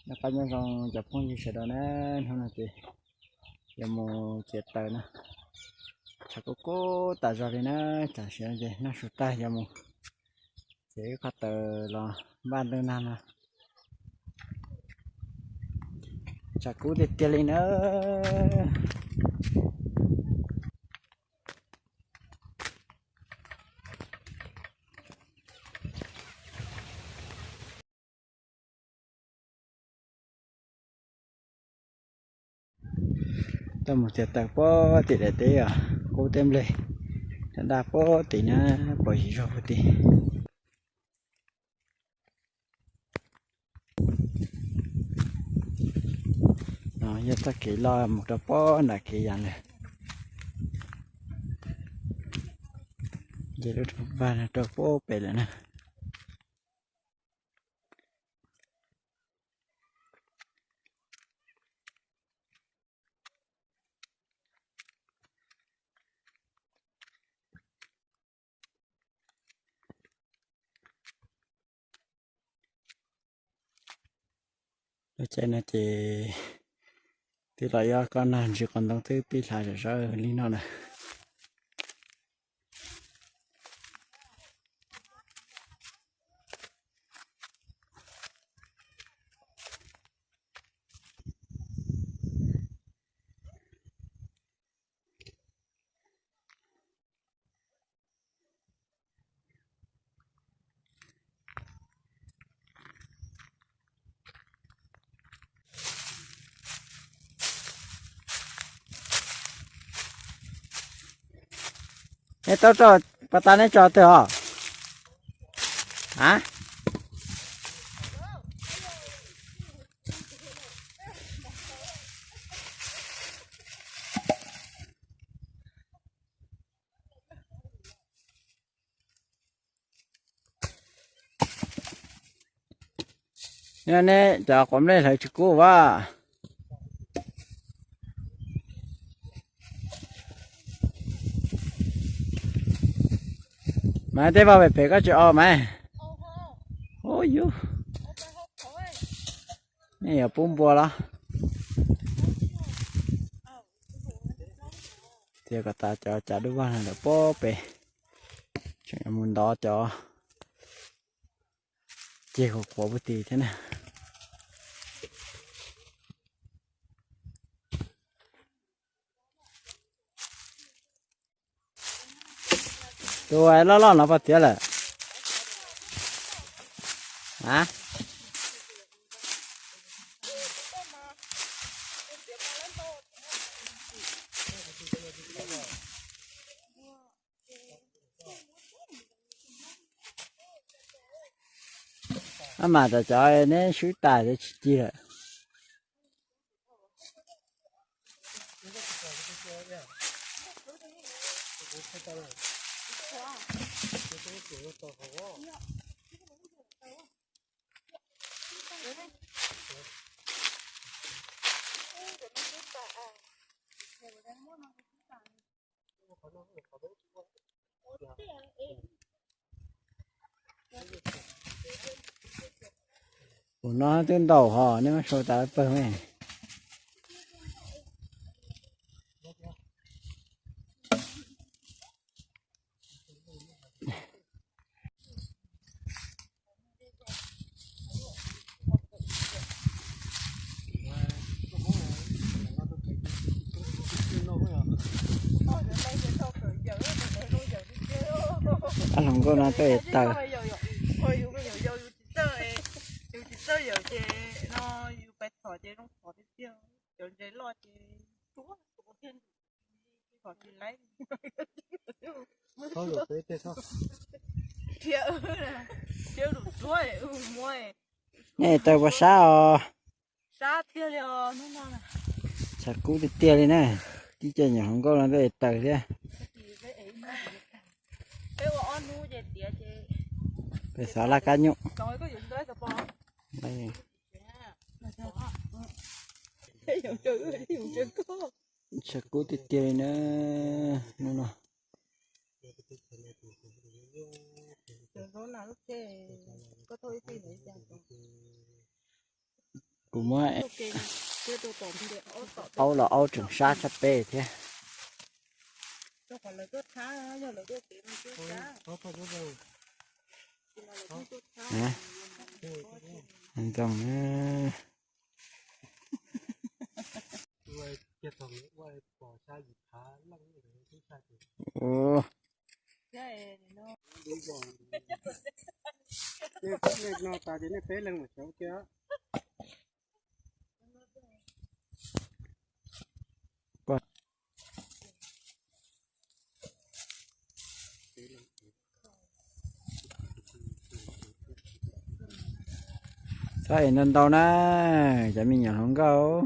Noj qab nyob zoo cov phooj ywg sawv daws na, hnub no ces yuav mus txiav taws na. Tshav kub kub tas zog li na, tam sim no ces noj su tag yuav mus txiav ib qho taws los npaj ntuj nag no. Tshav kub tiag tiag li na. Tuaj mus txiav taws puag tim daim teb os, kub teb nplej, daj daj puag tim na, pom yim zog puag tim. No yog txoj kev loj mus rau puag nram kev yas lawm. Ces lub rau vag no rau puag pem lawm na. Lub caij no ces twb los ib ob koj nag ntsis qos ntoo twb pib hlav zom zaws li no na. Neb tau tso pas tas neb tso twg os? A, neb cov quav nplej hlawv tsis kub as. Mas tej vaj pem pem koj tsis o mas. Ub yus, nej yuav pub npua los? Txiav kom tas cov cav dub vag no lawm puag pem, tseem mus ntov cov ceg quav quav puag tim thiab na. Tus loj loj no puas txiav lawm? A, a mas cov cov neb swb tas ces tsis ci lawm. Tus no twb ntaus ho nej muab sau tas pawg me. Ab hluas nkauj no tuaj ev taws. Nej ev taws puas sab os? Tshav kub tiag tiag li na. Tib co nyuam hluas nkauj no tuaj ev taws thiab. Pem xav laj kab nyuj. Tshav kub tiag tiag li na. Hnub no. Kuv muab aub los aub tseem sab tshaj peb thiab. Ntxoog na. Nej no tas ces nej peb leeg mus xyov kiag. Txhob es ntau ntau na, cov me nyuam hluas nkauj.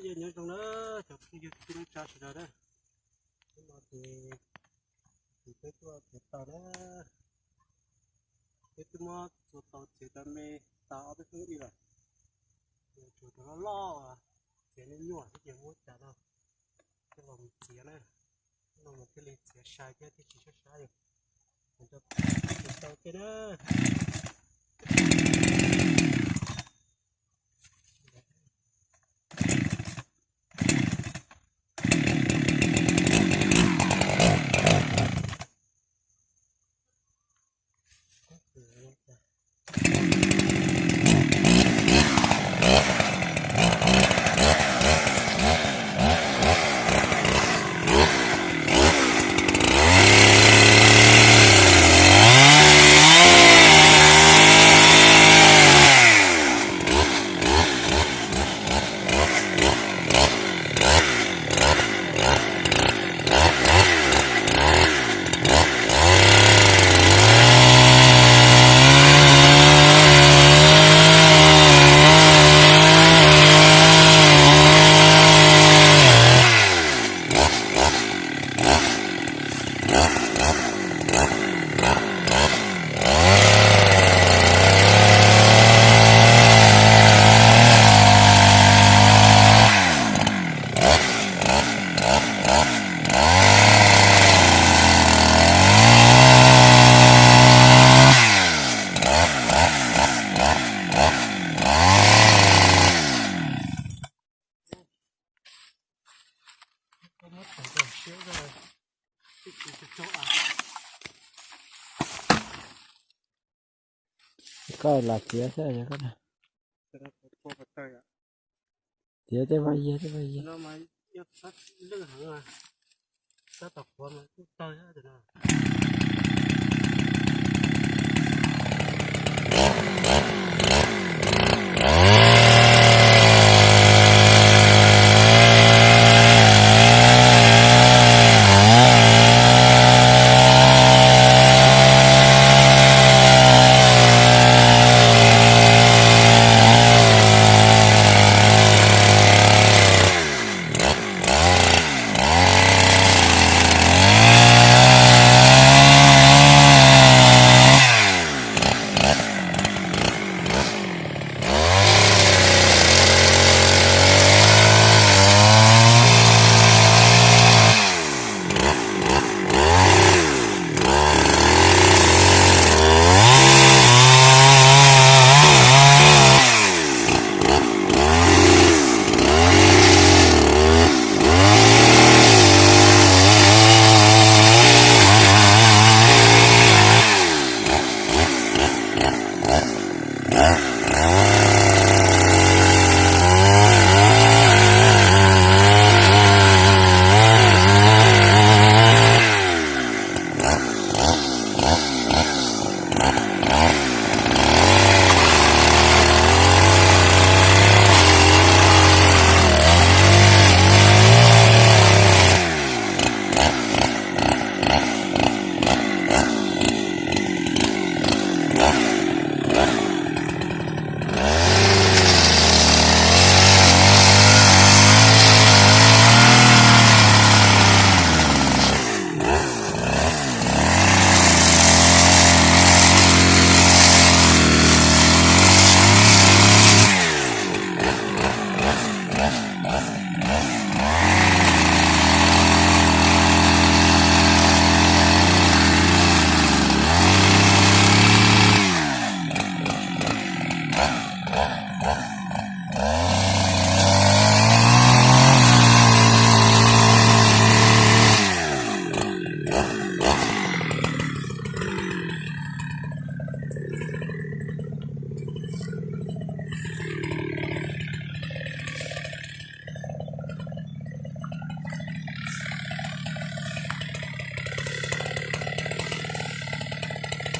Yog nyob zoo na, cov phooj ywg kwv tij neej tsa sawv daws na, hnub no ces peb tuaj txiav taws na, peb twb muab txua tau txiav tau me tas ob peb hnub ib lawm, tsuas cov loj loj txiav nyuaj nyuaj xwb ces muab cas no coj los mus txiav na, no mas thiaj li txiav sai thiab thiaj tsis sab sab li. Mus rau txiav tau thiab na. Koj los txiav xwb, txiav tej vaj yias tej vaj yias.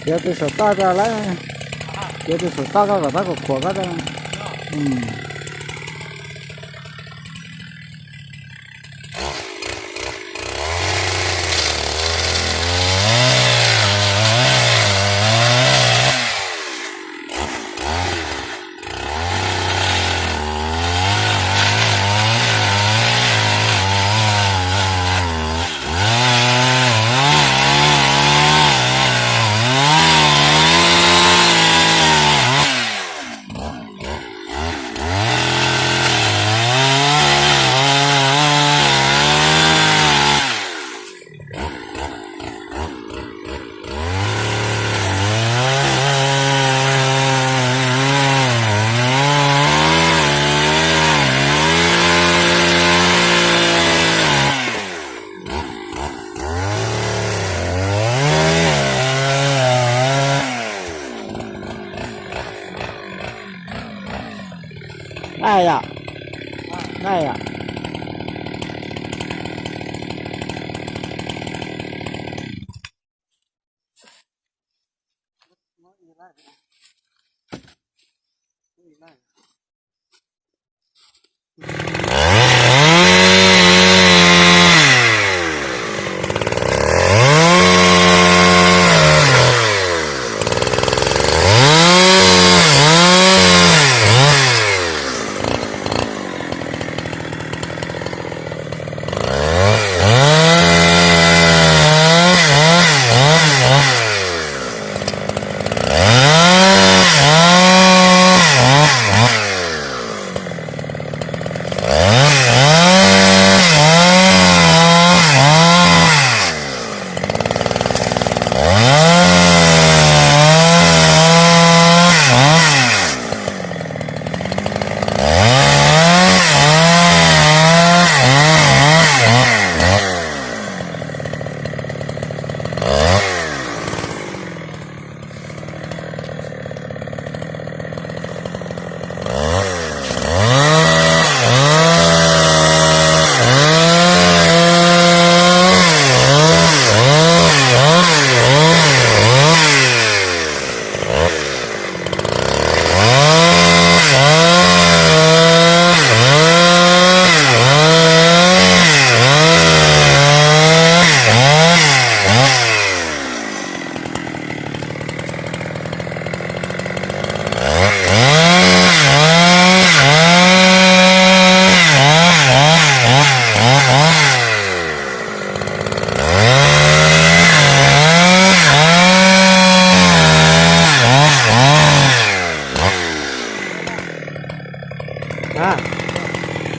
Tiav tus saum toj ko lawm. Tiav tus saum toj ko kom txhob khuam khuam ko. Naj yom, naj yom.